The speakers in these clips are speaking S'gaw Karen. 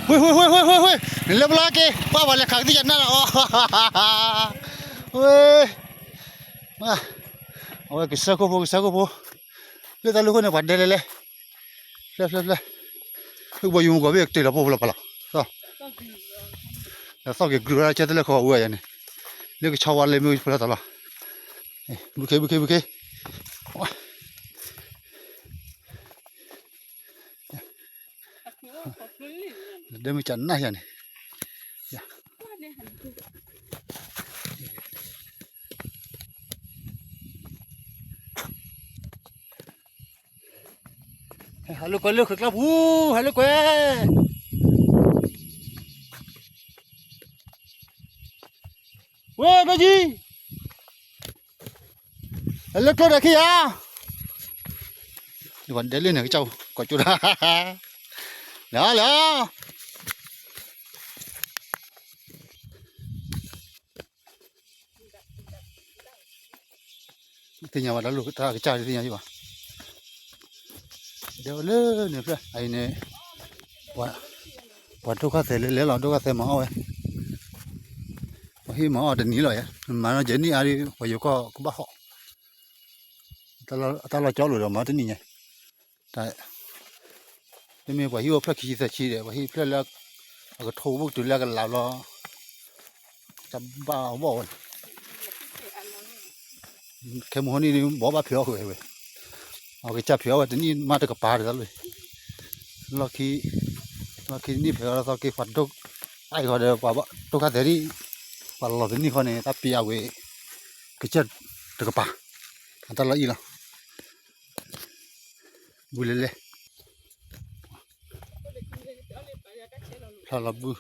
ဝ့ၢ်ဝ့ၢ်ဝ့ၢ်ဝ့ၢ်ဝ့ၢ် နလဲၤပလီၢ်က့ၤ ပှၤပှၤလဲၤခးကသံၣ်ယၤနၢ်လီၤ ဝ့ၢ် အဝဲကစၢၢ်ခိၣ်ဖိ ကစၢၢ်ခိၣ်ဖိ လၢတၢ်လူၢ်ခိၣ်န့ၣ် ပှၤဒဲလဲၣ်လဲၣ် ဖျၢၣ်ဖျၢၣ်ဖျၢၣ် လၢကဘီယူၤမူကီၢ်ဘ့ၣ်ကတ့ၢ်လီၤပှိၢ်ဖျီဖျီလီၤ သီၣ်က့ၤကရူၢ်ဝဲဒၣ်ကၢ်တလၢၢ်ခီအူဝဲယၤန့ၣ် လၢကဆီဝါလၢမ့ၢ်ဖျီသီလီၤ ဘုခ့ဘုခ့ဘုခ့ လၢဒဲမ့ၢ်ကနၣ်ယၤန့ၣ် ဟဲလၢကွဲလၢဃုာ်ကျါပူၤ ဟဲလၢကွဲ ဝဲဒိကံ ဟဲလၢကျိဒီးခံယၤ ဒဲလၢန့ၣ် ကစၢ်ကိးကၠိဒၣ် လဲၤအီၤလဲၤအီၤ သ့ၣ်ညါဘၣ်တၢ်လိၣ်တၢ်ကစၢ်သ့ၣ်ညါယဘၣ် ဒဲဝဲလၢန့ၣ်ဖျၢၣ် အအံၤန့ၣ် ပှၤဒိၣ်ခါသဲးလၢလဲၤလီၤ ဒိၣ်ခါသဲးမၤအီၣ်ဝဲ ပှၤဟံၣ်မၤအီၣ်တနံၤလီၤယဲ မၤနီၢ်ယဲၢ်နံၣ်အါဒ် ပှၤယိၤကီၢ်ကဘၣ်ဟီၣ် တၢ်လီၢ်ကၠီလိာ်ဒီးမၤတနံၤညါ တၢ် တမ့ၢ်ပှၤဟံၣ်အိၣ်ဖျၢၣ်ခံဆံသၢဆံဒီး ပှၤဟံၣ်ဖျၢၣ်လၢ အကထိဘိကတုၤလၢအကလးဘျီ တၢ်ဘၣ်အဘီၣ်ဝဲ ခဲမုၢ်ဟိန့ၣ် ဘီဘၣ်ဖံးအီၣ်ဃုာ်ဝဲ အကစၢ်ဖံးအီၣ်ဝဲတနံၣ်မးတကပၤတသးလၢ လီၢ်ခံ လီၢ်ခံတနံၣ်ဖံးအီၣ်လီၤသီက့ၤ ပှၤဒိၣ် အါအံၤဃီဒီး ပှၤဒိၣ်ခါသဲးဒ် ပှၤလီၤတနံၣ်ဃီန့ၣ် တၢ်ပံးအဝဲ ကစၢ်တကပၤ အတၢ်လီၢ်အံၤလီၤ ဘုလဲၤလဲၤ ဖျါလီၤဘု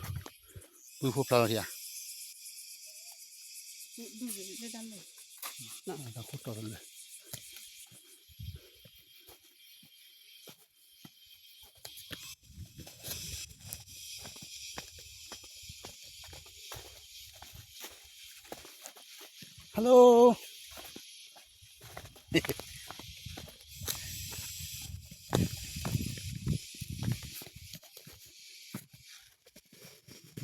ဘုဖိဖျါလီၤယၤ တၢ်ခိၣ်တီတလၢ Hello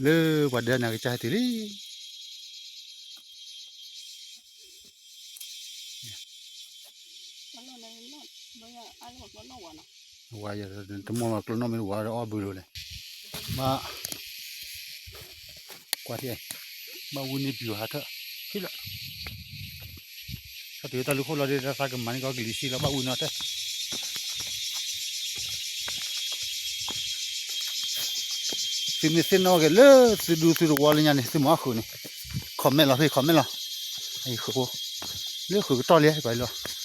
လၢပှၤဒၢးန့ၣ်ကစၢ်ဟဲတုၤလံ ဝါယတမီၢ်လီၤကျိနီၣ်မ့ၢ်ဝါဒီးအီၣ်ဘုလိၤလဲၣ် ဘၣ် ကွၢ်ထံ ဘၣ်ဝံန့ၢ်ပျံၤဟးထၢၣ် ဟံၣ်လီၤ တၢ်တုၤတၢ်လူၢ်ခိၣ်လီၤဒ်တၢ်သးကမၤန့ၢ်ကီၢ်ကလံၤဆံလီၤ ဘၣ်ဝံနီၣ်ထၢၣ် သုမ့ၢ်သ့ၣ်နီၣ်က့ၤလၢသုဒူသုသဝီလၢညါန့ၣ် သုမၤအီၣ်ဃုာ်န့ၣ် comment လီၤဖဲ comment လီၤ အံၤဃုာ်ဖိ လၢဃုာ်ကတီၢ်လံ ပှၤလီၤ